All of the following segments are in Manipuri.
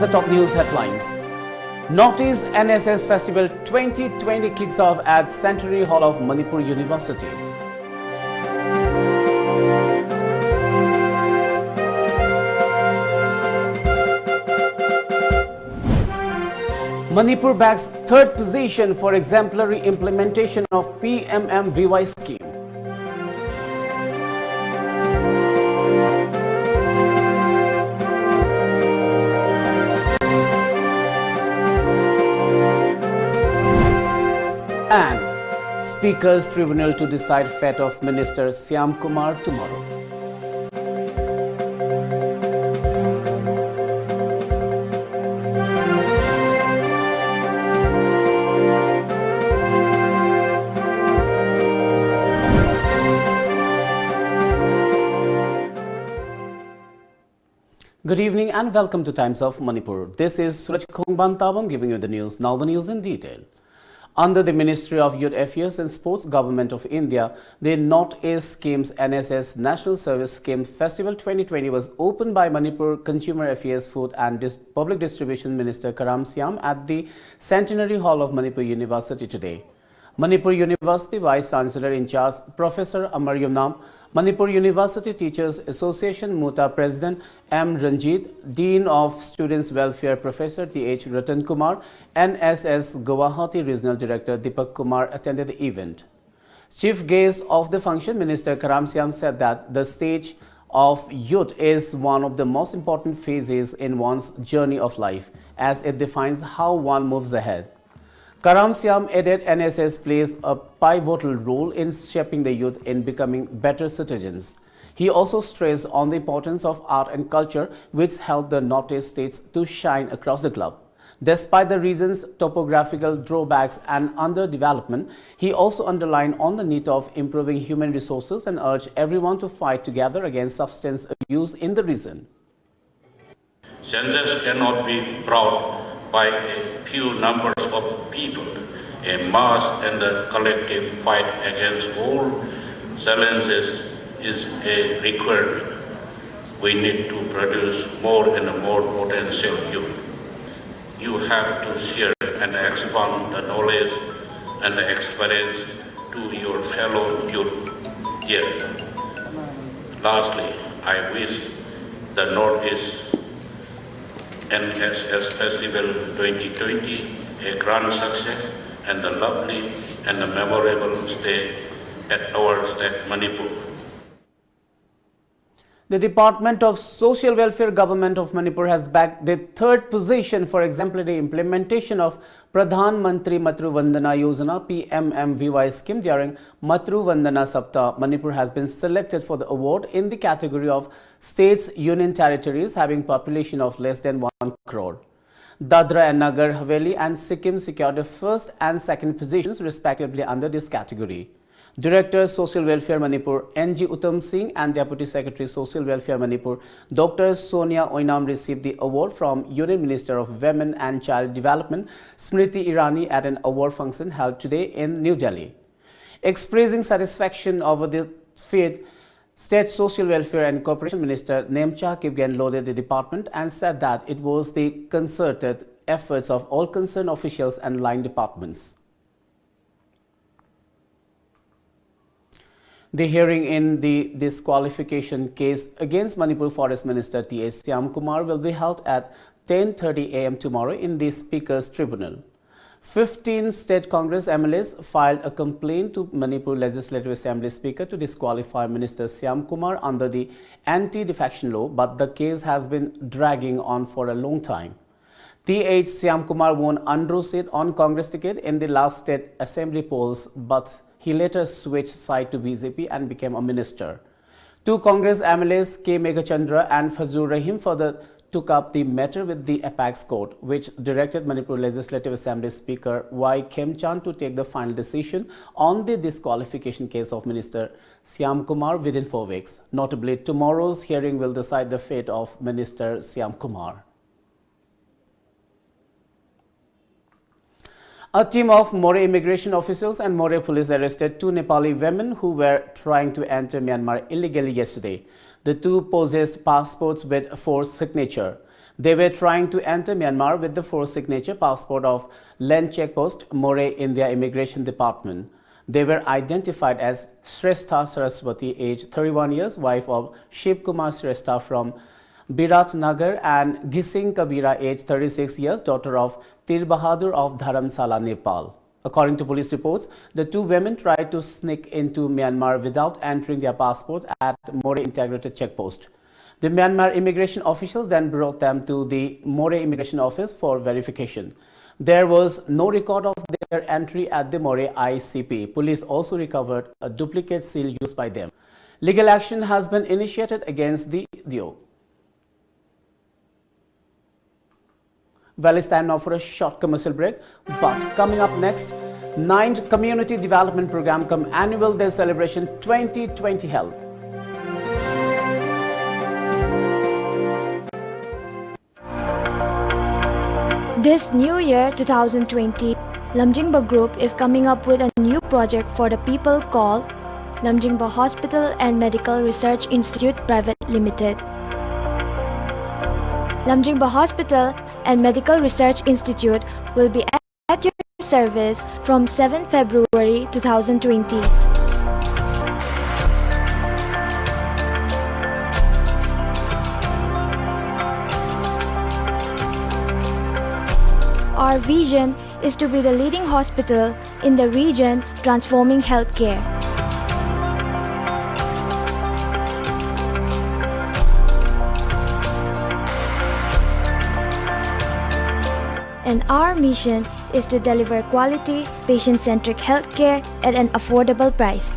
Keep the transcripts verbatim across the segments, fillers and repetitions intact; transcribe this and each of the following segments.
the top news headlines. Northeast N S S Festival twenty twenty kicks off at Centenary Hall of Manipur University. Manipur bags third position for exemplary implementation of P M M V Y scheme. And Speaker's Tribunal to decide fate of Minister Shyam Kumar tomorrow. Good evening and welcome to Times of Manipur. This is Suraj Khongban Tabam giving you the news. Now the news in detail. Under the Ministry of Youth Affairs and Sports, Government of India, the North East Schemes N S S National Service Scheme Festival twenty twenty was opened by Manipur Consumer Affairs, Food and Dis- Public Distribution Minister Karam Shyam at the Centenary Hall of Manipur University today. Manipur University Vice Chancellor in charge Professor Amar Yumnam, Manipur University Teachers Association MUTA President M Ranjit, Dean of Students Welfare Professor Th Ratan Kumar, N S S Guwahati Regional Director Deepak Kumar attended the event. Chief guest of the function, Minister Karam Shyam said that the stage of youth is one of the most important phases in one's journey of life, as it defines how one moves ahead. Karam Shyam added N S S plays a pivotal role in shaping the youth in becoming better citizens. He also stressed on the importance of art and culture, which help the Northeast states to shine across the globe. Despite the region's topographical drawbacks and underdevelopment, he also underlined on the need of improving human resources and urged everyone to fight together against substance abuse in the region. Census cannot be brought by a few numbers of people. A mass and a collective fight against all challenges is a requirement. We need to produce more and more potential youth. You have to share and expand the knowledge and the experience to your fellow youth here. Lastly, I wish the Northeast N S S Festival twenty twenty a grand success and a lovely and a memorable stay at our state Manipur. The Department of Social Welfare, Government of Manipur has bagged the third position for exemplary implementation of Pradhan Mantri Matru Vandana Yojana, P M M V Y scheme during Matru Vandana Saptah. Manipur has been selected for the award in the category of states, union territories having population of less than one crore. Dadra and Nagar Haveli and Sikkim secured the first and second positions respectively under this category. Director Social Welfare Manipur N G Uttam Singh and Deputy Secretary Social Welfare Manipur Doctor Sonia Oinam received the award from Union Minister of Women and Child Development Smriti Irani at an award function held today in New Delhi. Expressing satisfaction over this feat, State Social Welfare and Cooperation Minister Nemcha Kipgen lauded the department and said that it was the concerted efforts of all concerned officials and line departments. The hearing in the disqualification case against Manipur Forest Minister T H Shyamkumar will be held at ten thirty a m tomorrow in the Speaker's Tribunal. Fifteen state Congress M L As filed a complaint to Manipur Legislative Assembly Speaker to disqualify Minister Shyamkumar under the anti-defection law, but the case has been dragging on for a long time. T H Shyamkumar won Andro seat on Congress ticket in the last state assembly polls, but he later switched side to B J P and became a minister. Two Congress M L As, K Meghachandra and Fazlur Rahim, further took up the matter with the apex court, which directed Manipur Legislative Assembly Speaker Y Khemchand to take the final decision on the disqualification case of Minister Shyamkumar within four weeks. Notably, tomorrow's hearing will decide the fate of Minister Shyamkumar. A team of Moreh immigration officials and Moreh police arrested two Nepali women who were trying to enter Myanmar illegally yesterday. The two possessed passports with forged signature. They were trying to enter Myanmar with the forged signature passport of Len Checkpost, Moreh, India Immigration Department. They were identified as Shrestha Saraswati, age thirty-one years, wife of Shiv Kumar Shrestha from Biratnagar, and Gising Kabira, age thirty-six years, daughter of Tir Bahadur of Dharamsala, Nepal. According to police reports, the two women tried to sneak into Myanmar without entering their passport at Moreh Integrated Checkpost. The Myanmar immigration officials then brought them to the Moreh immigration office for verification. There was no record of their entry at the Moreh I C P. Police also recovered a duplicate seal used by them. Legal action has been initiated against the duo. Well, it's time now for a short commercial break. But coming up next, ninth Community Development Program cum Annual Day Celebration twenty twenty held. This new year, two thousand twenty, Lamjingba Group is coming up with a new project for the people called Lamjingba Hospital and Medical Research Institute Private Limited. Lamjingba Hospital and Medical Research Institute will be at your service from seventh February two thousand twenty. Our vision is to be the leading hospital in the region, transforming healthcare. And our mission is to deliver quality, patient-centric healthcare at an affordable price.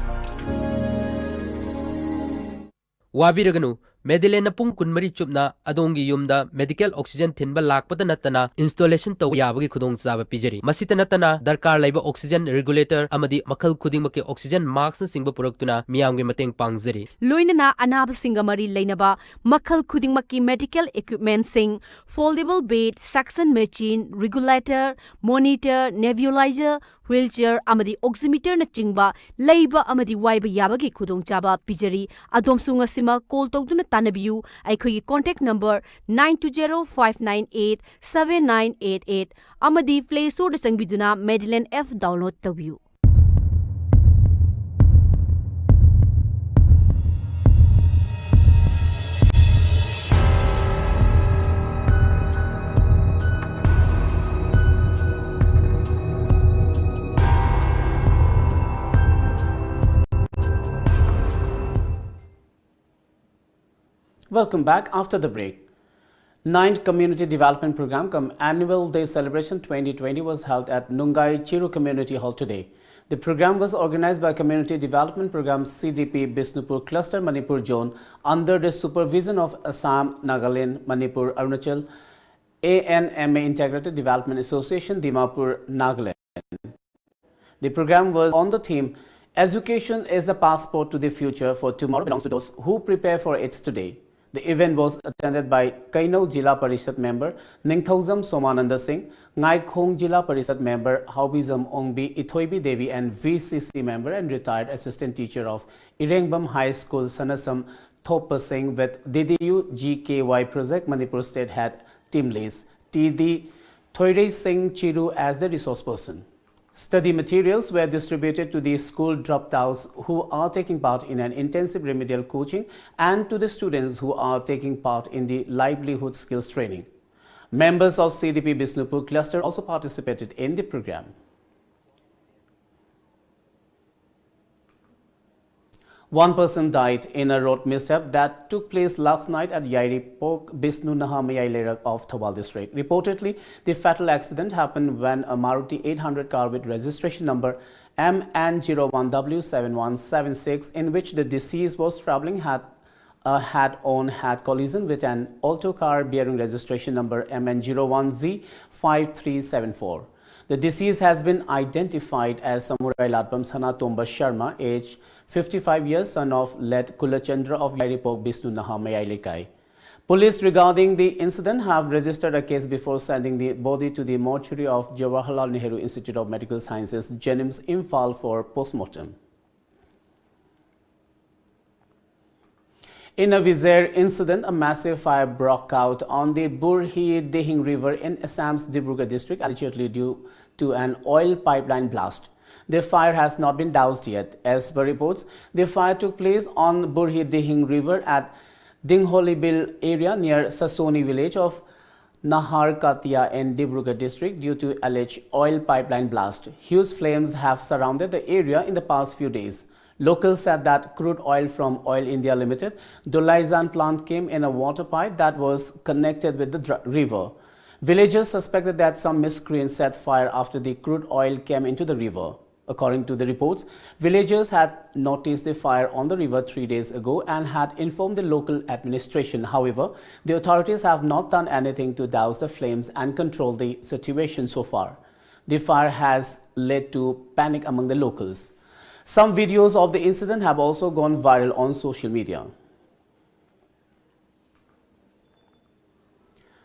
ꯋꯥꯕꯤꯔꯒꯅꯨ, Medillienꯅ ꯄꯨꯡ ꯀꯨꯟꯃꯔꯤ ꯆꯨꯞꯅ ꯑꯗꯣꯝꯒꯤ ꯌꯨꯝꯗ medical oxygen ꯊꯤꯟꯕ ꯂꯥꯛꯄꯗ ꯅꯠꯇꯅ installation ꯇꯧꯕ ꯌꯥꯕꯒꯤ ꯈꯨꯗꯣꯡꯆꯥꯕ ꯄꯤꯖꯔꯤ꯫ ꯃꯁꯤꯇ ꯅꯠꯇꯅ ꯗꯔꯀꯥꯔ ꯂꯩꯕ oxygen regulator ꯑꯃꯗꯤ ꯃꯈꯜ ꯈꯨꯗꯤꯡꯃꯛꯀꯤ oxygen maskꯅꯆꯤꯡꯕ ꯄꯨꯔꯛꯇꯨꯅ ꯃꯤꯌꯥꯝꯒꯤ ꯃꯇꯦꯡ ꯄꯥꯡꯖꯔꯤ꯫ ꯂꯣꯏꯅꯅ ꯑꯅꯥꯕꯁꯤꯡꯒ ꯃꯔꯤ ꯂꯩꯅꯕ ꯃꯈꯜ ꯈꯨꯗꯤꯡꯃꯛꯀꯤ medical equipmentꯁꯤꯡ, foldable bed, suction machine, regulator, monitor, nebulizer, wheelchair ꯑꯃꯗꯤ oximeterꯅꯆꯤꯡꯕ ꯂꯩꯕ ꯑꯃꯗꯤ ꯋꯥꯏꯕ ꯌꯥꯕꯒꯤ ꯈꯨꯗꯣꯡꯆꯥꯕ ꯄꯤꯖꯔꯤ꯫ ꯑꯗꯣꯝꯁꯨ ꯉꯁꯤꯃꯛ call ꯇꯧꯗꯨꯅ ꯇꯥꯟꯅꯕꯤꯌꯨ꯫ ꯑꯩꯈꯣꯏꯒꯤ contact number nine two zero five nine eight seven nine eight eight ꯑꯃꯗꯤ Play Storeꯗ ꯆꯪꯕꯤꯗꯨꯅ Medillion app download ꯇꯧꯕꯤꯌꯨ꯫ Welcome back after the break. Ninth Community Development Program cum Annual Day Celebration twenty twenty was held at Nungai Chiru Community Hall today. The program was organized by Community Development Program C D P Bishnupur Cluster Manipur Zone under the supervision of Assam, Nagaland, Manipur, Arunachal, A N M A Integrated Development Association, Dimapur, Nagaland. The program was on the theme, "Education is the passport to the future, for tomorrow belongs to those who prepare for it today." The event was attended by Kainau Zilla Parishad member Ningthoujam Somananda Singh, Ngaikhong Zilla Parishad member Haobijam Ongbi, Ithoibi Devi and V C C member and retired assistant teacher of Irengbam High School, Sanasam Thopa Singh, with D D U G K Y project, Manipur State Head Team Lead T D Thoirei Singh Chiru as the resource person. Study materials were distributed to the school dropouts who are taking part in an intensive remedial coaching and to the students who are taking part in the livelihood skills training. Members of C D P Bishnupur cluster also participated in the program. One person died in a road mishap that took place last night at Yairipok Bishnu Naha Mayai Leirak of Thoubal district. Reportedly, the fatal accident happened when a Maruti eight hundred car with registration number M N zero one W seven one seven six, in which the deceased was traveling, had a head-on head collision with an Alto car bearing registration number M N zero one Z five three seven four. The deceased has been identified as Samurai Latpam Sanatomba Sharma, age fifty-five years, son of late Kulachandra of Yairipok Bisnu Naha Mayai Lekai. Police regarding the incident have registered a case before sending the body to the mortuary of Jawaharlal Nehru Institute of Medical Sciences, JNIMS, Imphal for postmortem. In a Visair incident, a massive fire broke out on the Burhi Dihing River in Assam's Dibrugarh district, allegedly due to an oil pipeline blast. The fire has not been doused yet. As per reports, the fire took place on Burhi Dihing River at Dingholibil area near Sasoni village of Naharkatia in Dibrugarh district due to alleged oil pipeline blast. Huge flames have surrounded the area in the past few days. Locals said that crude oil from Oil India Limited Dolaizan plant came in a water pipe that was connected with the dr- river. Villagers suspected that some miscreants set fire after the crude oil came into the river. According to the reports, villagers had noticed the fire on the river three days ago and had informed the local administration. However, the authorities have not done anything to douse the flames and control the situation so far. The fire has led to panic among the locals. Some videos of the incident have also gone viral on social media.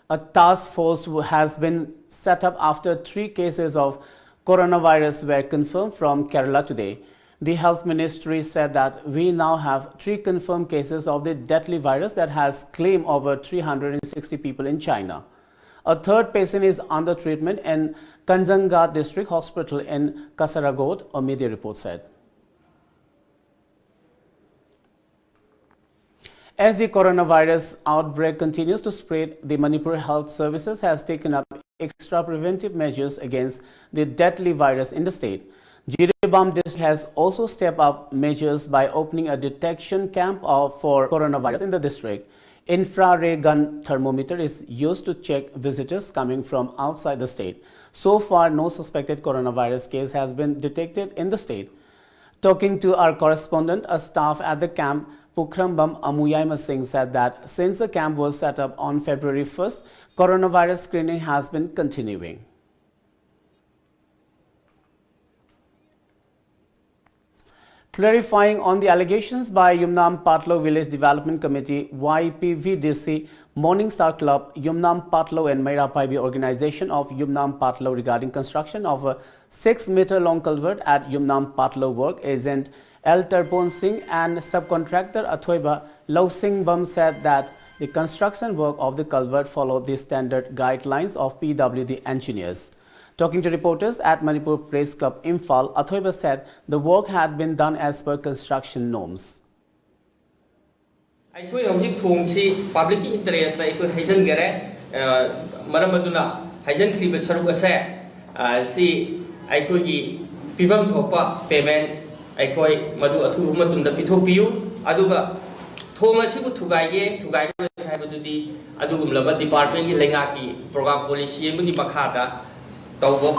A task force has been set up after three cases of coronavirus were confirmed from Kerala today. The health ministry said that we now have three confirmed cases of the deadly virus that has claimed over three hundred sixty people in China. A third patient is under treatment in Kanjangad District Hospital in Kasaragod, a media report said. As the coronavirus outbreak continues to spread, the Manipur Health Services has taken up extra preventive measures against the deadly virus in the state. Jiribam district has also stepped up measures by opening a detection camp of, for coronavirus in the district. Infrared gun thermometer is used to check visitors coming from outside the state. So far, no suspected coronavirus case has been detected in the state. Talking to our correspondent, a staff at the camp Pukhrambam Amuyaima Singh said that since the camp was set up on February first, coronavirus screening has been continuing. Clarifying on the allegations by Yumnam Patlo Village Development Committee, Y P V D C, Morning Star Club, Yumnam Patlo and Meira Paibi organization of Yumnam Patlo regarding construction of a six meter long culvert at Yumnam Patlo work, agent L Tarpon Singh and subcontractor Athoiba Lausing Bam said that the construction work of the culvert followed the standard guidelines of P W D engineers. Talking to reporters at Manipur Press Club Imphal, Athoiba said the work had been done as per construction norms. ꯑꯩꯈꯣꯏ ꯍꯧꯖꯤꯛ ꯊꯣꯡꯁꯤ ꯄꯕ꯭ꯂꯤꯛꯀꯤ ꯏꯟꯇꯔꯦꯁꯇ ꯑꯩꯈꯣꯏ ꯍꯩꯖꯤꯟꯈꯔꯦ꯫ ꯃꯔꯝ ꯑꯗꯨꯅ ꯍꯩꯖꯤꯟꯈ꯭ꯔꯤꯕ ꯁꯔꯨꯛ ꯑꯁꯦ ꯁꯤ ꯑꯩꯈꯣꯏꯒꯤ ꯄꯤꯐꯝ ꯊꯣꯛꯄ ꯄꯦꯃꯦꯟ ꯑꯩꯈꯣꯏ ꯃꯗꯨ ꯑꯊꯨꯕ ꯃꯇꯝꯗ ꯄꯤꯊꯣꯛꯄꯤꯌꯨ꯫ ꯑꯗꯨꯒ ꯊꯣꯡ ꯑꯁꯤꯕꯨ ꯊꯨꯒꯥꯏꯒꯦ ꯊꯨꯒꯥꯏꯔꯣꯏ ꯍꯥꯏꯕꯗꯨꯗꯤ ꯑꯗꯨꯒꯨꯝꯂꯕ ꯗꯤꯄꯥꯔꯠꯃꯦꯟꯒꯤ ꯂꯩꯉꯥꯛꯀꯤ ꯄ꯭ꯔꯣꯒ꯭ꯔꯥꯝ ꯄꯣꯂꯤꯁꯤ ꯑꯃꯒꯤ ꯃꯈꯥꯗ ꯇꯧꯕ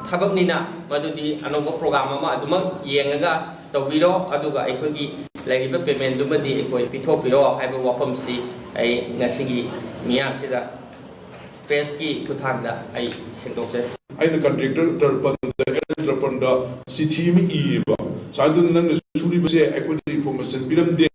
ꯊꯕꯛꯅꯤꯅ ꯃꯗꯨꯗꯤ ꯑꯅꯧꯕ ꯄ꯭ꯔꯣꯒ꯭ꯔꯥꯝ ꯑꯃ ꯑꯗꯨꯃꯛ ꯌꯦꯡꯉꯒ ꯇꯧꯕꯤꯔꯣ꯫ ꯑꯗꯨꯒ ꯑꯩꯈꯣꯏꯒꯤ ꯂꯩꯔꯤꯕ ꯄꯦꯃꯦꯟꯗꯨꯃꯗꯤ ꯑꯩꯈꯣꯏ ꯄꯤꯊꯣꯛꯄꯤꯔꯣ ꯍꯥꯏꯕ ꯋꯥꯐꯝꯁꯤ ꯑꯩ ꯉꯁꯤꯒꯤ ꯃꯤꯌꯥꯝꯁꯤꯗ ꯄ꯭ꯔꯦꯁꯀꯤ ꯈꯨꯠꯊꯥꯡꯗ ꯑꯩ ꯁꯦꯡꯗꯣꯛꯆꯔꯤ꯫ ꯑꯩꯅ ꯀꯟꯇ꯭ꯔꯦꯛꯇꯔ ꯇꯔꯄꯟꯗ, ꯑꯦꯜ ꯇꯔꯄꯟꯗ ꯆꯤꯊꯤ ꯑꯃ ꯏꯌꯦꯕ, ꯁꯨꯃꯥꯏꯅ ꯇꯧꯗꯅ ꯅꯪꯅ ꯁꯨꯔꯤꯕꯁꯦ ꯑꯩꯈꯣꯏꯗ ꯏꯟꯐꯣꯔꯃꯦꯁꯟ ꯄꯤꯔꯝꯗꯦ꯫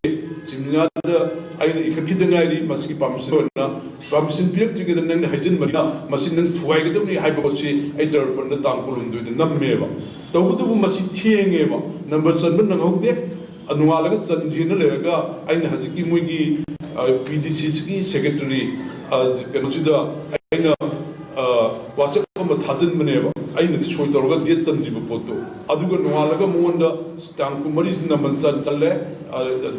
ꯁꯤꯃꯤꯅꯥꯔꯗ ꯑꯩꯅ ꯏꯈꯠꯈꯤꯗ ꯉꯥꯏꯔꯤ꯫ ꯃꯁꯤꯒꯤ ꯄꯥꯔꯃꯤꯁꯟ ꯑꯣꯏꯅ ꯄꯥꯔꯃꯤꯁꯟ ꯄꯤꯔꯛꯇ꯭ꯔꯤꯉꯩꯗ ꯅꯪꯅ ꯍꯥꯏꯖꯤꯟꯕꯅꯤꯅ ꯃꯁꯤ ꯅꯪ ꯊꯨꯒꯥꯏꯒꯗꯕꯅꯤ ꯍꯥꯏꯕ ꯄꯣꯠꯁꯤ ꯑꯩ ꯇꯔꯄꯟꯗ ꯇꯥꯡ ꯀꯨꯟꯍꯨꯝꯗꯣꯏꯗ ꯅꯝꯃꯦꯕ꯫ ꯇꯧꯕꯇꯕꯨ ꯃꯁꯤ ꯊꯦꯡꯉꯦꯕ, ꯅꯝꯕꯔ ꯆꯟꯕ ꯅꯪꯍꯧꯗꯦ꯫ ꯅꯣꯡꯉꯥꯜꯂꯒ ꯆꯟꯁꯦꯅ ꯂꯩꯔꯒ ꯑꯩꯅ ꯍꯧꯖꯤꯛꯀꯤ ꯃꯣꯏꯒꯤ ꯄꯤ ꯗꯤ ꯁꯤ ꯁꯤꯒꯤ ꯁꯦꯀ꯭ꯔꯦꯇꯔꯤ ꯀꯩꯅꯣꯁꯤꯗ ꯑꯩꯅ ꯋꯥꯆꯞ ꯑꯃ ꯊꯥꯖꯤꯟꯕꯅꯦꯕ, ꯑꯩꯅꯗꯤ ꯁꯣꯏ ꯇꯧꯔꯒ ꯗꯦꯠ ꯆꯟꯗ꯭ꯔꯤꯕ ꯄꯣꯠꯇꯣ꯫ ꯑꯗꯨꯒ ꯅꯣꯡꯉꯥꯜꯂꯒ ꯃꯉꯣꯟꯗ ꯇꯥꯡ ꯀꯨꯟꯃꯔꯤꯁꯤꯗ ꯅꯝꯕꯔ ꯆꯟ ꯆꯜꯂꯦ,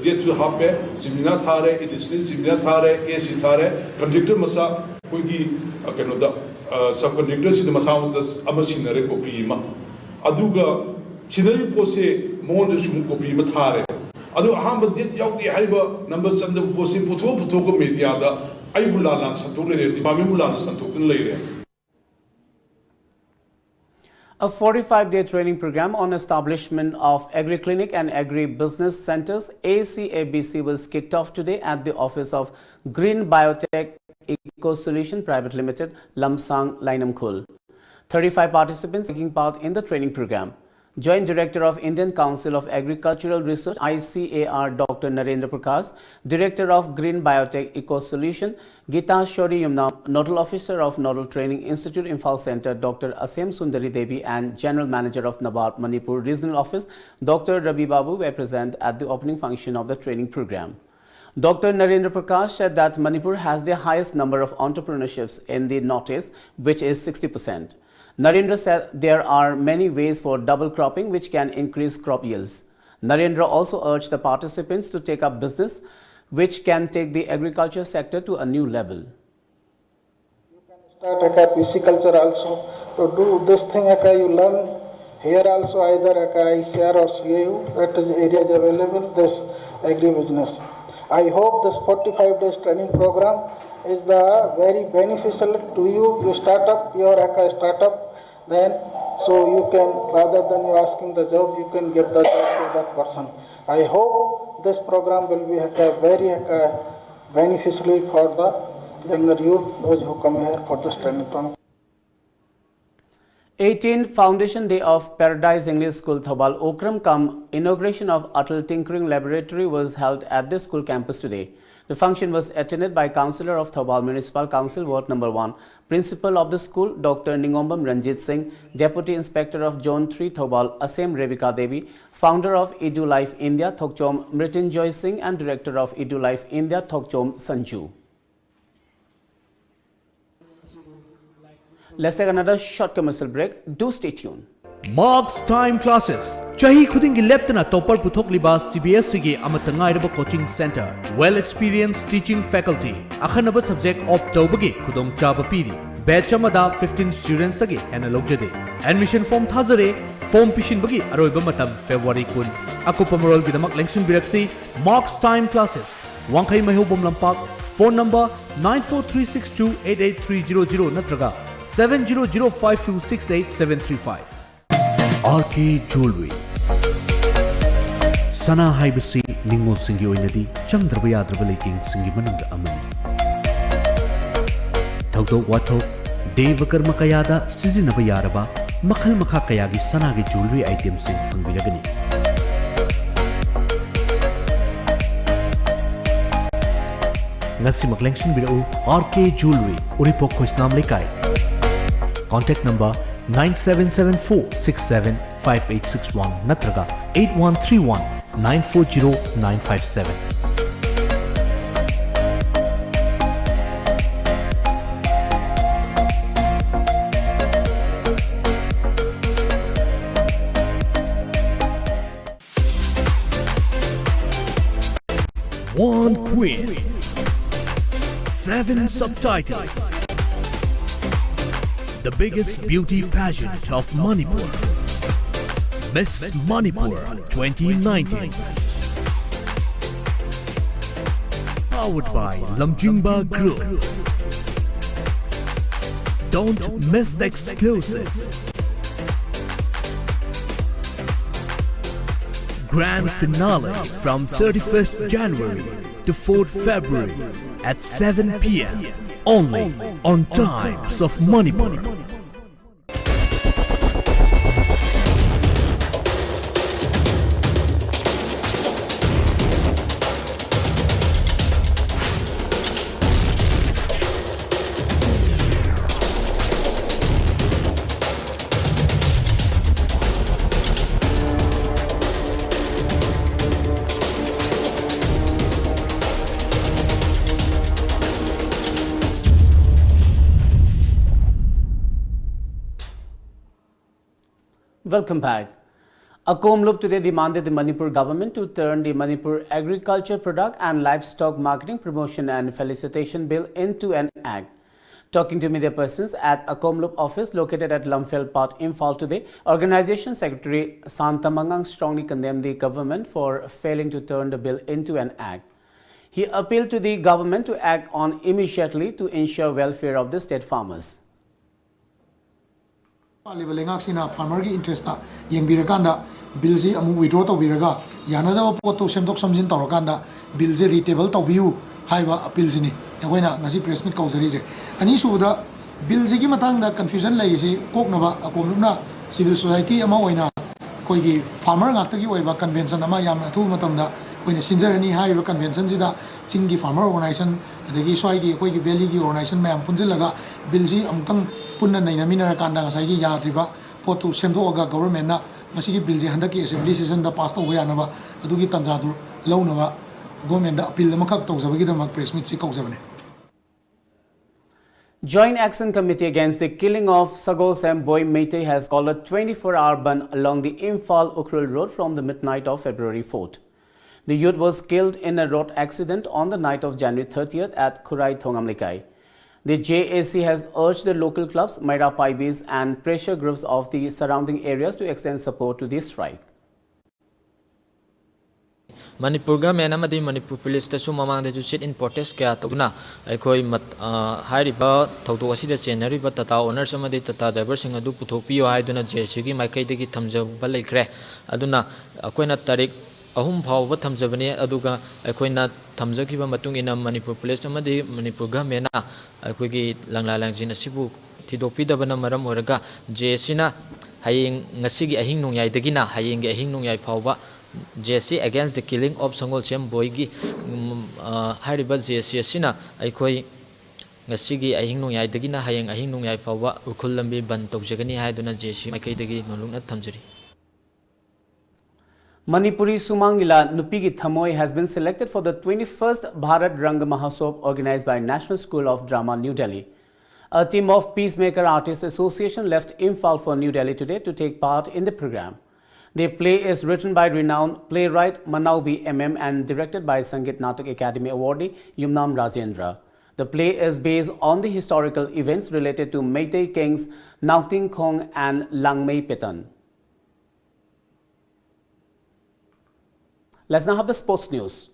ꯗꯦꯠꯁꯨ ꯍꯥꯞꯄꯦ, ꯁꯤꯃꯤꯅꯥ ꯊꯥꯔꯦ, ꯑꯦꯗꯤꯁꯅꯦꯜ ꯁꯤꯃꯤꯅꯥ ꯊꯥꯔꯦ, ꯑꯦ ꯁꯤ ꯊꯥꯔꯦ, ꯀꯟꯇ꯭ꯔꯦꯛꯇꯔ ꯃꯆꯥ ꯑꯩꯈꯣꯏꯒꯤ ꯀꯩꯅꯣꯗ ꯁꯕ ꯀꯟꯇ꯭ꯔꯦꯛꯇꯔꯁꯤꯗ ꯃꯁꯥꯃꯛꯇ ꯑꯃ ꯁꯤꯟꯅꯔꯦ, ꯀꯣꯄꯤ ꯑꯃ꯫ ꯑꯗꯨꯒ ꯁꯤꯟꯅꯔꯤꯕ ꯄꯣꯠꯁꯦ ꯃꯉꯣꯟꯗꯁꯨ ꯑꯃꯨꯛ ꯀꯣꯄꯤ ꯑꯃ ꯊꯥꯔꯦ꯫ ꯑꯗꯨ ꯑꯍꯥꯟꯕ ꯗꯦꯠ ꯌꯥꯎꯗꯦ ꯍꯥꯏꯔꯤꯕ ꯅꯝꯕꯔ ꯆꯟꯗꯕ ꯄꯣꯠꯁꯤ ꯄꯨꯊꯣꯛ ꯄꯨꯊꯣꯛꯑꯒ ꯃꯦꯗꯤꯌꯥꯗ ꯑꯩꯕꯨ ꯂꯥꯟꯅ ꯁꯟꯗꯣꯛ ꯂꯩꯔꯦ, ꯗꯤꯄꯥꯔꯠꯃꯦꯟꯕꯨ ꯂꯥꯟꯅ ꯁꯟꯗꯣꯛꯇꯨꯅ ꯂꯩꯔꯦ꯫ A forty-five-day training program on establishment of agri-clinic and agri-business centers, A C A B C, was kicked off today at the office of Green Biotech Eco Solution Private Limited, Lamsang, Lainamkhul. Thirty-five participants taking part in the training program. Joint Director of Indian Council of Agricultural Research, I C A R, Doctor Narendra Prakash, Director of Green Biotech Eco Solution, Gita Shori Yumna, Nodal Officer of Nodal Training Institute, Imphal Center, Doctor Asem Sundari Devi, and General Manager of NABARD Manipur Regional Office, Doctor Ravi Babu, were present at the opening function of the training program. Doctor Narendra Prakash said that Manipur has the highest number of entrepreneurships in the Northeast, which is sixty percent. Narendra said there are many ways for double cropping, which can increase crop yields. Narendra also urged the participants to take up business, which can take the agriculture sector to a new level. You can start aka pisciculture also. So do this thing aka you learn here also, either aka I C R or C A U, that is areas available, this agribusiness. I hope this forty-five days training program is the very beneficial to you. You start up your aka startup, then so you can, rather than you asking the job, you can give the job to that person. I hope this program will be aka very aka beneficially for the younger youth, those who come here for the training program. Eighteenth Foundation Day of Paradise English School, Thoubal, Okram cum inauguration of Atal Tinkering Laboratory was held at the school campus today. The function was attended by Councillor of Thoubal Municipal Council Ward Number One, Principal of the school, Doctor Ningombam Ranjit Singh, Deputy Inspector of Zone Three Thoubal, Asem Rebecca Devi, Founder of Edu Life India, Thokchom Mrityunjoy Singh, and Director of Edu Life India, Thokchom Sanju. Let's take another short commercial break. Do stay tuned. Marks Time Classes. ꯆꯍꯤ ꯈꯨꯗꯤꯡꯒꯤ ꯂꯦꯞꯇꯅ ꯇꯣꯞꯄꯔ ꯄꯨꯊꯣꯛꯂꯤꯕ ꯁꯤ ꯕꯤ ꯑꯦꯁ ꯏꯒꯤ ꯑꯃꯠꯇ ꯉꯥꯏꯔꯕ coaching centre, well experienced teaching faculty, ꯑꯈꯟꯅꯕ ꯁꯕꯖꯦꯛ ꯑꯣꯞ ꯇꯧꯕꯒꯤ ꯈꯨꯗꯣꯡꯆꯥꯕ ꯄꯤꯔꯤ꯫ ꯕꯦꯆ ꯑꯃꯗ ꯐꯤꯐꯇꯤꯟ ꯁ꯭ꯇꯨꯗꯦꯟꯠꯁꯇꯒꯤ ꯍꯦꯟꯅ ꯂꯧꯖꯗꯦ꯫ ꯑꯦꯗꯃꯤꯁꯟ ꯐꯣꯔꯝ ꯊꯥꯖꯔꯦ꯫ ꯐꯣꯔꯝ ꯄꯤꯁꯤꯟꯕꯒꯤ ꯑꯔꯣꯏꯕ ꯃꯇꯝ ꯐꯦꯕ꯭ꯔꯨꯋꯥꯔꯤ ꯀꯨꯟ꯫ ꯑꯀꯨꯞꯄ ꯃꯔꯣꯜꯒꯤꯗꯃꯛ ꯂꯦꯡꯁꯤꯟꯕꯤꯔꯛꯁꯤ꯫ Marks Time Classes, ꯋꯥꯡꯈꯩ ꯃꯩꯍꯧꯕꯝ ꯂꯝꯄꯥꯛ, phone number nine four three six two eight eight three zero zero ꯅꯠꯇ꯭ꯔꯒ seven zero zero five two six eight seven three five. R K Jewelry. ꯁꯅꯥ ꯍꯥꯏꯕꯁꯤ ꯅꯤꯉꯣꯜꯁꯤꯡꯒꯤ ꯑꯣꯏꯅꯗꯤ ꯆꯪꯗ꯭ꯔꯕ ꯌꯥꯗ꯭ꯔꯕ ꯂꯩꯇꯦꯡꯁꯤꯡꯒꯤ ꯃꯅꯨꯡꯗ ꯑꯃꯅꯤ꯫ ꯊꯧꯗꯣꯛ ꯋꯥꯊꯣꯛ, ꯗꯦꯕ ꯀꯔꯃ ꯀꯌꯥꯗ ꯁꯤꯖꯤꯟꯅꯕ ꯌꯥꯔꯕ ꯃꯈꯜ ꯃꯈꯥ ꯀꯌꯥꯒꯤ ꯁꯅꯥꯒꯤ jewellery itemꯁꯤꯡ ꯐꯪꯕꯤꯔꯒꯅꯤ꯫ ꯉꯁꯤꯃꯛ ꯂꯦꯡꯁꯤꯟꯕꯤꯔꯛꯎ, R K Jewellery, ꯎꯔꯤꯄꯣꯛ ꯈꯣꯏꯁꯅꯥꯝ ꯂꯩꯀꯥꯏ꯫ Contact number nine seven seven four six seven five eight six one ꯅꯠꯇ꯭ꯔꯒ eight one three one nine four zero nine five seven꯫ One queen, seven subtitles. The biggest beauty pageant of Manipur, Miss Manipur twenty nineteen. Powered by Lamjingba Group. Don't miss the exclusive grand finale from thirty-first January to fourth February at seven p m, only on Times of Manipur. Welcome back. Akomlup today demanded the Manipur government to turn the Manipur Agriculture Product and Livestock Marketing Promotion and Felicitation Bill into an act. Talking to media persons at Akomlup office located at Lamphel Path, Imphal today, organization secretary Santa Mangang strongly condemned the government for failing to turn the bill into an act. He appealed to the government to act on immediately to ensure welfare of the state farmers. ꯂꯥꯛꯂꯤꯕ ꯂꯩꯉꯥꯛꯁꯤꯅ farmerꯒꯤ interestꯇ ꯌꯦꯡꯕꯤꯔꯀꯥꯟꯗ billꯁꯤ ꯑꯃꯨꯛ withdraw ꯇꯧꯕꯤꯔꯒ, ꯌꯥꯅꯗꯕ ꯄꯣꯠꯇꯨ ꯁꯦꯝꯗꯣꯛ ꯁꯦꯝꯖꯤꯟ ꯇꯧꯔꯀꯥꯟꯗ billꯁꯦ retable ꯇꯧꯕꯤꯌꯨ ꯍꯥꯏꯕ appealꯁꯤꯅꯤ ꯑꯩꯈꯣꯏꯅ ꯉꯁꯤ press meet ꯀꯧꯖꯔꯤꯁꯦ꯫ ꯑꯅꯤꯁꯨꯕꯗ, billꯁꯤꯒꯤ ꯃꯇꯥꯡꯗ confusion ꯂꯩꯔꯤꯁꯤ ꯀꯣꯛꯅꯕ ꯑꯀꯣꯝꯂꯨꯞꯅ civil society ꯑꯃ ꯑꯣꯏꯅ ꯑꯩꯈꯣꯏꯒꯤ farmer ꯉꯥꯛꯇꯒꯤ ꯑꯣꯏꯕ convention ꯑꯃ ꯌꯥꯝꯅ ꯑꯊꯨꯕ ꯃꯇꯝꯗ ꯑꯩꯈꯣꯏꯅ ꯁꯤꯟꯖꯔꯅꯤ꯫ ꯍꯥꯏꯔꯤꯕ conventionꯁꯤꯗ ꯆꯤꯡꯒꯤ farmer organization, ꯑꯗꯒꯤ ꯁ꯭ꯋꯥꯏꯒꯤ ꯑꯩꯈꯣꯏꯒꯤ valleyꯒꯤ organization ꯃꯌꯥꯝ ꯄꯨꯟꯁꯤꯜꯂꯒ billꯁꯤ ꯑꯃꯨꯛꯇꯪ ꯄꯨꯟꯅ ꯅꯩꯅꯃꯤꯟꯅꯔꯀꯥꯟꯗ ꯉꯁꯥꯏꯒꯤ ꯌꯥꯗ꯭ꯔꯤꯕ ꯄꯣꯠꯇꯨ ꯁꯦꯝꯗꯣꯛꯑꯒ governmentꯅ ꯃꯁꯤꯒꯤ billꯁꯤ ꯍꯟꯗꯛꯀꯤ assembly sessionꯗ pass ꯇꯧꯕ ꯌꯥꯅꯕ ꯑꯗꯨꯒꯤ ꯇꯥꯟꯖꯥꯗꯨ ꯂꯧꯅꯕ governmentꯗ appeal ꯑꯃꯈꯛ ꯇꯧꯖꯕꯒꯤꯗꯃꯛ press meetꯁꯤ ꯀꯧꯖꯕꯅꯤ꯫ Joint Action Committee against the killing of Sagolsem Bhoi Meitei has called a twenty-four hour bandh along the Imphal Ukhrul road from the midnight of February fourth. The youth was killed in a road accident on the night of January thirtieth at Khurai Thongam Lekai. The J A C has urged the local clubs, Meira Paibis and pressure groups of the surrounding areas to extend support to this strike. Manipur government ꯑꯃꯗꯤ ꯃꯅꯤꯄꯨꯔ ꯄꯨꯂꯤꯁꯇꯁꯨ ꯃꯃꯥꯡꯗꯁꯨ sit-in protest ꯀꯌꯥ ꯇꯧꯗꯨꯅ ꯑꯩꯈꯣꯏ ꯃꯠ-, ꯑ, ꯍꯥꯏꯔꯤꯕ ꯊꯧꯗꯣꯛ ꯑꯁꯤꯗ ꯆꯦꯟꯅꯔꯤꯕ ꯇꯥꯇꯥ ꯑꯣꯅꯔꯁ ꯑꯃꯗꯤ ꯇꯥꯇꯥ ꯗ꯭ꯔꯥꯏꯚꯔꯁꯤꯡ ꯑꯗꯨ ꯄꯨꯊꯣꯛꯄꯤꯌꯨ ꯍꯥꯏꯗꯨꯅ ꯖꯦ ꯑꯦ ꯁꯤꯒꯤ ꯃꯥꯏꯀꯩꯗꯒꯤ ꯊꯝꯖꯕ ꯂꯩꯈ꯭ꯔꯦ꯫ ꯑꯗꯨꯅ ꯑꯩꯈꯣꯏꯅ ꯇꯥꯔꯤꯛ ꯑꯍꯨꯝ ꯐꯥꯎꯕ ꯊꯝꯖꯕꯅꯤ꯫ ꯑꯗꯨꯒ ꯑꯩꯈꯣꯏꯅ ꯊꯝꯖꯈꯤꯕ ꯃꯇꯨꯡ ꯏꯟꯅ ꯃꯅꯤꯄꯨꯔ ꯄꯨꯂꯤꯁ ꯑꯃꯗꯤ ꯃꯅꯤꯄꯨꯔ ꯒꯚꯔꯟꯃꯦꯟꯅ ꯑꯩꯈꯣꯏꯒꯤ ꯂꯪꯂꯥ ꯂꯪꯖꯤꯟ ꯑꯁꯤꯕꯨ ꯊꯤꯗꯣꯛꯄꯤꯗꯕꯅ ꯃꯔꯝ ꯑꯣꯏꯔꯒ ꯖꯦ ꯑꯦ ꯁꯤꯅ ꯍꯌꯦꯡ, ꯉꯁꯤꯒꯤ ꯑꯍꯤꯡ ꯅꯣꯡꯌꯥꯏꯗꯒꯤꯅ ꯍꯌꯦꯡꯒꯤ ꯑꯍꯤꯡ ꯅꯣꯡꯌꯥꯏ ꯐꯥꯎꯕ J A C Against the Killing of ꯁꯪꯒꯣꯜꯁꯦꯝ ꯕꯣꯏꯒꯤ, ꯎꯝ, ꯑ, ꯍꯥꯏꯔꯤꯕ ꯖꯦ ꯑꯦ ꯁꯤ ꯑꯁꯤꯅ ꯑꯩꯈꯣꯏ ꯉꯁꯤꯒꯤ ꯑꯍꯤꯡ ꯅꯣꯡꯌꯥꯏꯗꯒꯤꯅ ꯍꯌꯦꯡ ꯑꯍꯤꯡ ꯅꯣꯡꯌꯥꯏ ꯐꯥꯎꯕ ꯎꯈ꯭ꯔꯨꯜ ꯂꯝꯕꯤ ꯕꯟ ꯇꯧꯖꯒꯅꯤ ꯍꯥꯏꯗꯨꯅ ꯖꯦ ꯑꯦ ꯁꯤ ꯃꯥꯏꯀꯩꯗꯒꯤ ꯅꯣꯜꯂꯨꯛꯅ ꯊꯝꯖꯔꯤ꯫ Manipuri Sumang Lila Nupigi Thamoi has been selected for the twenty-first Bharat Rang Mahotsav organized by National School of Drama, New Delhi. A team of Peacemaker Artists Association left Imphal for New Delhi today to take part in the program. The play is written by renowned playwright Manaubi M M and directed by Sangeet Natak Academy awardee Yumnam Rajendra. The play is based on the historical events related to Meitei kings Naoting Khong and Langmei Petan. Let's now have the sports news.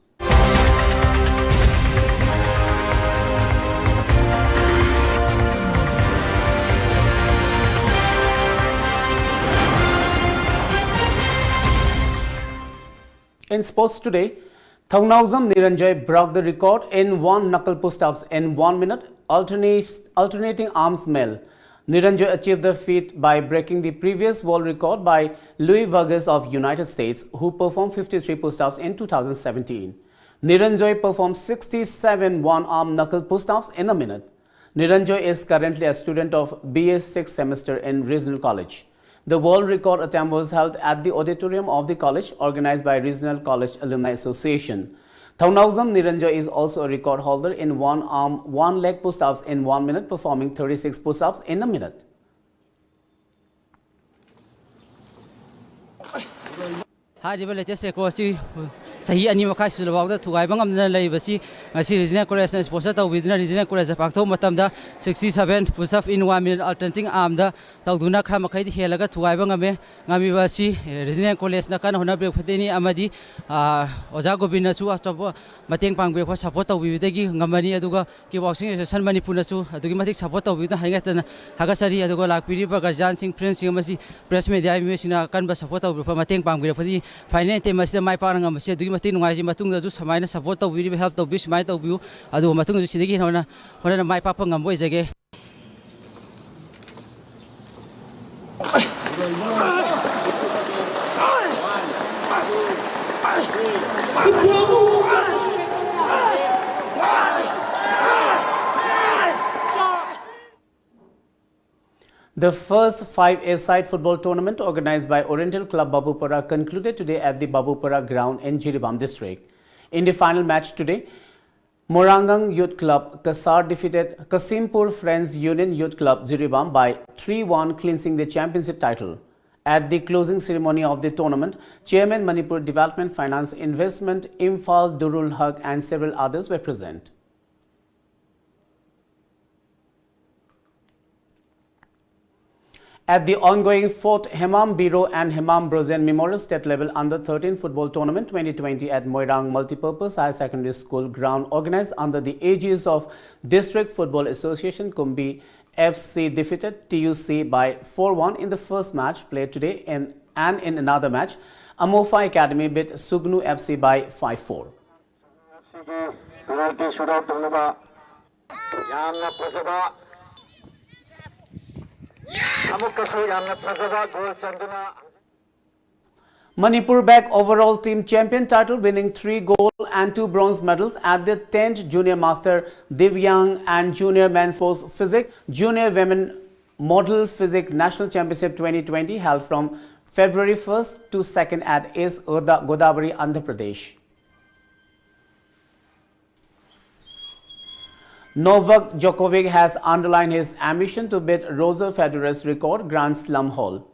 In sports today, Thongnaojam Niranjoy broke the record in one knuckle push-ups in one minute, alternate, alternating arms male. Niranjoy achieved the feat by breaking the previous world record by Louis Vargas of United States, who performed fifty-three push-ups in two thousand seventeen. Niranjoy performed sixty-seven one-arm knuckle push-ups in a minute. Niranjoy is currently a student of B A sixth semester in Regional College. The world record attempt was held at the auditorium of the college, organized by Regional College Alumni Association. Thongnaojam Niranjoy is also a record holder in one arm, one leg push-ups in one minute, performing thirty-six push-ups in a minute. ꯍꯥꯏꯔꯤꯕ latest record ꯑꯁꯤ ꯆꯍꯤ ꯑꯅꯤ ꯃꯈꯥꯏ ꯁꯨꯔꯐꯥꯎꯗ ꯊꯨꯒꯥꯏꯕ ꯉꯝꯗꯅ ꯂꯩꯔꯤꯕꯁꯤ ꯉꯁꯤ Regional College ꯅ sponsor ꯇꯧꯕꯤꯗꯨꯅ Regional College ꯇ ꯄꯥꯡꯊꯣꯛꯄ ꯃꯇꯝꯗ sixty seven push up in one minute alternating arm ꯗ ꯇꯧꯗꯨꯅ ꯈꯔ ꯃꯈꯩꯗꯤ ꯍꯦꯜꯂꯒ ꯊꯨꯒꯥꯏꯕ ꯉꯝꯃꯦ꯫ ꯉꯝꯃꯤꯕ ꯑꯁꯤ Regional College ꯅ ꯀꯟꯅ ꯍꯣꯠꯅꯕꯤꯔꯛꯄꯗꯒꯤꯅꯤ ꯑꯃꯗꯤ ꯑꯣꯖꯥ ꯒꯣꯕꯤꯟꯅꯁꯨ ꯑꯆꯧꯕ ꯃꯇꯦꯡ ꯄꯥꯡꯕꯤꯔꯛꯄ support ꯇꯧꯕꯤꯕꯗꯒꯤ ꯉꯝꯕꯅꯤ꯫ ꯑꯗꯨꯒ Kickboxing Association ꯃꯅꯤꯄꯨꯔꯅꯁꯨ ꯑꯗꯨꯛꯀꯤ ꯃꯇꯤꯛ support ꯇꯧꯕꯤꯗꯨꯅ ꯍꯥꯏꯅ ꯍꯦꯟꯅ ꯊꯥꯒꯠꯆꯔꯤ꯫ ꯑꯗꯨꯒ ꯂꯥꯛꯄꯤꯔꯤꯕ guardian ꯁꯤꯡ, friend ꯁꯤꯡ ꯑꯃꯗꯤ press media ꯃꯤꯑꯣꯏꯁꯤꯡꯅ ꯑꯀꯟꯕ support ꯇꯧꯕꯤꯔꯛꯄ, ꯃꯇꯦꯡ ꯄꯥꯡꯕꯤꯔꯛꯄꯗꯤ final attempt ꯑꯁꯤꯗ ꯃꯥꯏ ꯄꯥꯛꯅ ꯉꯝꯕꯁꯤ ꯑꯗꯨꯛꯀꯤ ꯃꯇꯤꯛ ꯅꯨꯡꯉꯥꯏꯖꯩ꯫ ꯃꯇꯨꯡꯗꯁꯨ ꯁꯨꯃꯥꯏꯅ support ꯇꯧꯕꯤꯔꯤꯕ, help ꯇꯧꯕꯤꯌꯨ, ꯁꯨꯃꯥꯏꯅ ꯇꯧꯕꯤꯌꯨ꯫ ꯑꯗꯨꯒ ꯃꯇꯨꯡꯗꯁꯨ ꯁꯤꯗꯒꯤ ꯍꯦꯟꯅ ꯍꯣꯠꯅ-, ꯍꯣꯠꯅꯅ ꯃꯥꯏ ꯄꯥꯛꯄ ꯉꯝꯕ ꯑꯣꯏꯖꯒꯦ꯫ The first five-a-side football tournament organized by Oriental Club Babupara concluded today at the Babupara ground in Jiribam district. In the final match today, Morangang Youth Club Kasar defeated Kasimpur Friends Union Youth Club Jiribam by three one, clinching the championship title. At the closing ceremony of the tournament, Chairman Manipur Development Finance Investment Imphal Durul Haq and several others were present. At the ongoing fourth Hemam Biro and Hemam Brozen Memorial State Level Under thirteen Football Tournament twenty twenty at Moirang Multipurpose Higher Secondary School ground, organized under the aegis of District Football Association, Kumbi F C defeated T U C by four one in the first match played today, and, and in another match, Amofa Academy beat Sugnu F C by five four. ꯁꯤꯒꯤ ꯄꯦꯅꯥꯜꯇꯤ ꯁꯨꯠ ꯑꯥꯎꯠ ꯇꯧꯅꯕ ꯌꯥꯝꯅ ꯐꯖꯕ, ꯑꯃꯨꯛꯀꯁꯨ ꯌꯥꯝꯅ ꯐꯖꯕ goal ꯆꯟꯗꯨꯅ Manipur back overall team champion title, winning three gold and two bronze medals at the tenth Junior Master Divyang and Junior Men's Sports Physique, Junior Women Model Physique National Championship twenty twenty, held from February first to second at East Goda-, Godavari, Andhra Pradesh. Novak Djokovic has underlined his ambition to beat Roger Federer's record Grand Slam haul.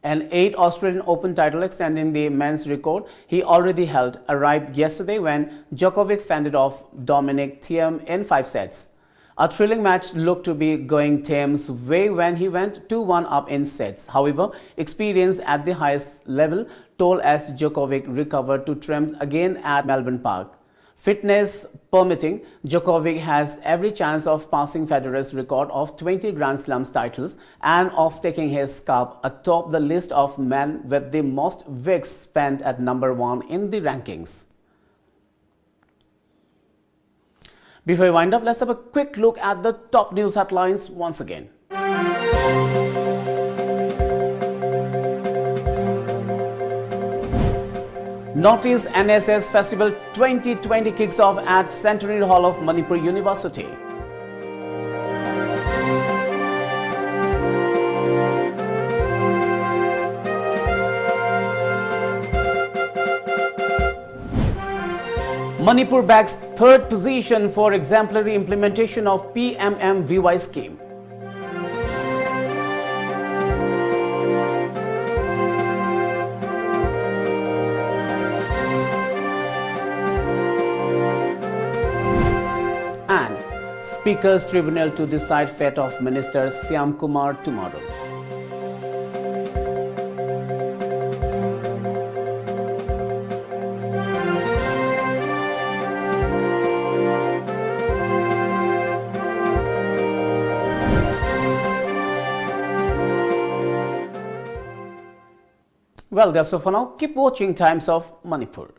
An eight Australian Open title, extending the men's record he already held, arrived yesterday when Djokovic fended off Dominic Thiem in five sets. A thrilling match looked to be going Thiem's way when he went two one up in sets. However, experience at the highest level told as Djokovic recovered to triumph again at Melbourne Park. Fitness permitting, Djokovic has every chance of passing Federer's record of twenty Grand Slam titles and of taking his cup atop the list of men with the most weeks spent at number one in the rankings. Before we wind up, let's have a quick look at the top news headlines once again. Northeast N S S Festival twenty twenty kicks off at Centenary Hall of Manipur University. Manipur bags third position for exemplary implementation of P M M V Y scheme. And Speaker's Tribunal to decide fate of Minister Shyam Kumar tomorrow. Well, that's all for now. Keep watching Times of Manipur.